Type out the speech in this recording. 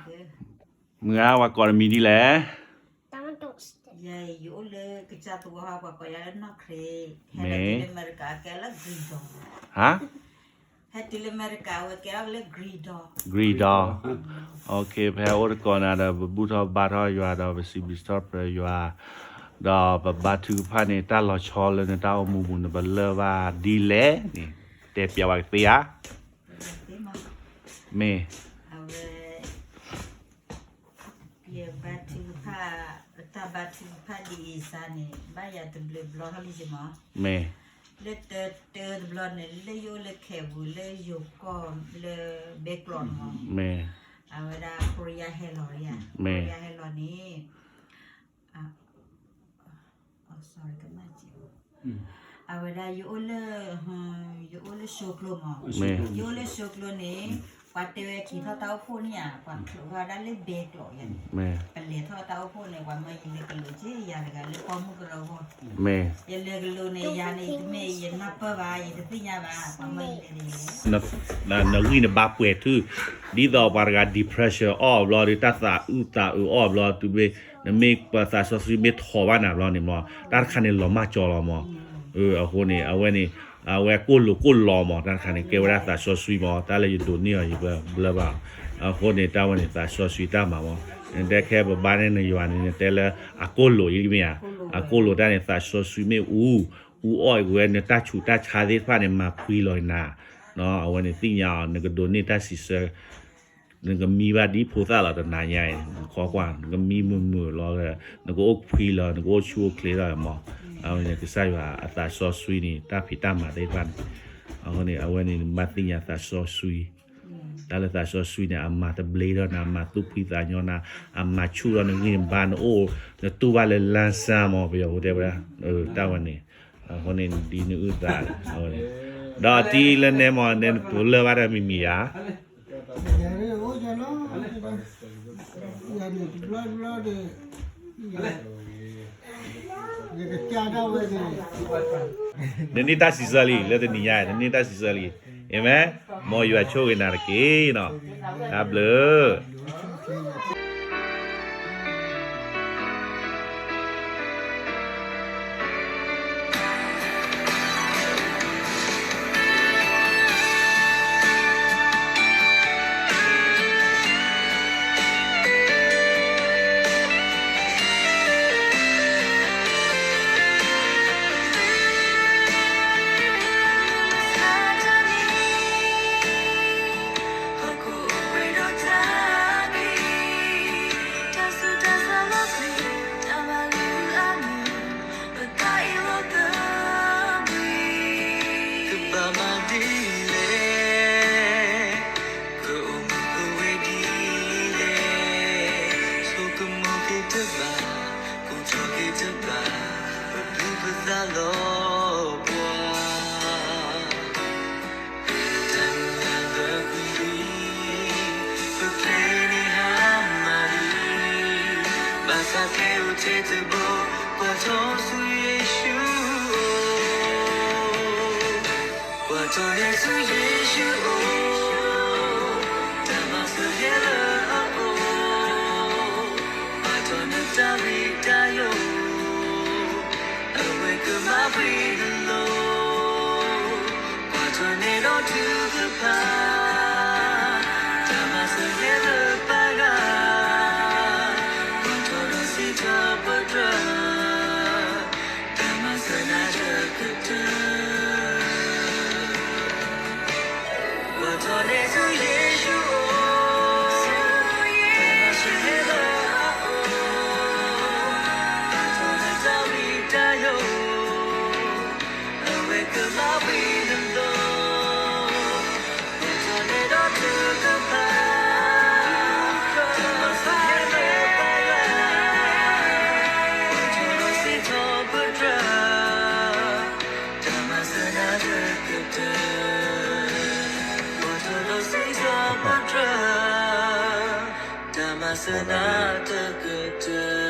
မုၢ်ဂၤ ပှၤကိးနမံၤဒ်လဲၣ်. ယအိၣ်လၢကစၢ်သဝီဟီ ပှၤကိးယၤလၢနီၢ်ခရံာ်, ဟဲတုၤလၢအမဲရကၤကဲလၢ Greedo, ဟဲတုၤလၢအမဲရကၤဝဲကဲထီၣ်လၢ Greedo, Greedo, ဖဲအိၣ်တကိးနၤဒီး ပဘူၣ်ထီၣ်ဘါထီၣ်ယွၤဒီး ပစံးဘျုးစံးထီၣ်ပတြၢၤယွၤ, ဒီးပဘါထုကဖၣ်န့ၣ် တၢ်လီၤဆီလၢနတၢ်အိၣ်မူပူၤန့ၣ် ပလၢၢ်ဘၣ်ဒ်လဲၣ်န့ၣ် တဲပျးဝဲကသ့ဧါ. မ့ၢ် ယဘါထုကဖၣ်, တၢ်ဘါထုကဖၣ်ဒ်အံၤစါန့ၣ် ဘၣ်ယၤတဘျုးဘျီထီၣ်လံမး, မ့ၢ် လၢတၢတၢတဘျီန့ၣ် လၢယအိၣ်လၢခဲပူၤ လၢယိၤကီၢ်လၢဘဲကျိးန့ၣ်မး, မ့ၢ် အဝဲဒၣ် Korea ဟဲလီၤ, မ့ၢ် Korea ဟဲလီၤန့ၣ် အဝဲဒၣ် ယအိၣ်လၢ ယအိၣ်လၢၡိကျိမး, မ့ၢ် ယအိၣ်လၢၡိကျိန့ၣ် ပှၤတဲဝဲက့ၤထီၣ်တၢ်အိၣ်ဖှိၣ်န့ၣ်ဧါ, ပှၤချုးဝဲဒၣ်လၢဘဲကျိးယၤန့ၣ်, မ့ၢ် ပလဲၤထီၣ်တၢ်အိၣ်ဖှိၣ်န့ၣ် ပှၤမၢယလဲၤကလိၤက့ၤယၤတဂၤလၢပိာ်မုၣ်ကရၢအဂီၢ်, မ့ၢ် ယလဲၤကလိၤန့ၣ် ယၤန့ၣ် တမ့ၢ်ယနၢ်ပၢၢ်ဘၣ်, ယတသ့ၣ်ညါဘၣ်, ပှၤမၢယလဲၤန့ၣ် နဂံၢ်နဘါပှဲၤထူၣ်, ဒ်သိးပှၤတဂၤ depression အီၣ်ဘျီဒီး တၢ်သးအုးသးအုးအီၣ်ဘျီ တုၤမ့ၢ် နမ့ၢ်ပသးစီဆှံမ့ၢ်ထီၣ်ဘၣ်နၤဘျီန့ၣ်မး တၢ်တခါန့ၣ်လီၤမၢ်ကၠီလီၤမး, အဃိန့ၣ် အဝဲန့ၣ် အဝဲကိၢ်လိာ်ကိၢ်လီၤမး, တၢ်တခါန့ၣ် ကဲဝဲဒၣ်သးစီဆှံမး, တၢ်လၢယဒိးန့ၢ်အီၤ ယဘျၢဘၣ်အီၤ, အဃိန့ၣ် တၢ်ဝဲန့ၣ် သးစီဆှံတၢ်မၤမး, နတဲခဲပဘါန့ၢ်နယွၤန့ၣ် နတဲလၢအကိၢ်လိာ်အံၤမ့ၢ်ဧါ, အကိၢ်လိာ်တၢ်န့ၣ် သးစီဆှံမ့ၢ်အူ အူအီၣ်အံၤဝဲ နတၢ်ဆူးတၢ်ဆါသ့ၣ်တဖၣ်န့ၣ် မၤဖှံလီၤနၤ, အဝဲန့ၣ်သ့ၣ်ညါအီၤ နကဒိးန့ၢ်တၢ်စံးဆၢ နကမံဘၣ်ဒ်ဖိသၣ်လီၤတနၤညါအံၤ, နခီကွၢ် နကမံမုာ်မုာ်လီၤ, နကအိၣ်ဖှံလီၤ, နကအိၣ်ဆူၣ်အိၣ်ချ့လီၤမး, အဝဲန့ၣ် ကစၢ်ယွၤအသးစီဆှံန့ၣ် တၢ်ဖံးတၢ်မၤသ့ၣ်တဖၣ်န့ၣ်, အဃိန့ၣ် အဝဲန့ၣ် နဘၣ်သ့ၣ်ညါသးစီဆှံ, တၢ်လၢသးစီဆှံန့ၣ် အမၤတဘျ့ထီၣ်နၤ, အမၤသူၣ်ဖှံသးညီနၤ, အမၤဆူၣ်ထီၣ်နဂံၢ်နဘါ, နအိၣ် နတူၢ်ဘၣ်လၢ လန်းဆန်း မး ပယီၤဖိတဲဝဲဒၣ်, တၢ်ဝဲန့ၣ်, အဃိန့ၣ် ဒ်နအုၣ်သး, ဒီးတံၤလၢနဲမး နဲနပလၢၢ်ဘၣ်တၢ်မံၤမံၤဧါ နန့ၢ်တၢ်စံးဆၢလံ လၢတနံၤညါ နန့ၢ်တၢ်စံးဆၢလံ, အၤမ့ၣ်, မ်ယွၤဆိၣ်ဂ့ၤနၤတက့ၢ်နီၤ, တၢ်ဘျုး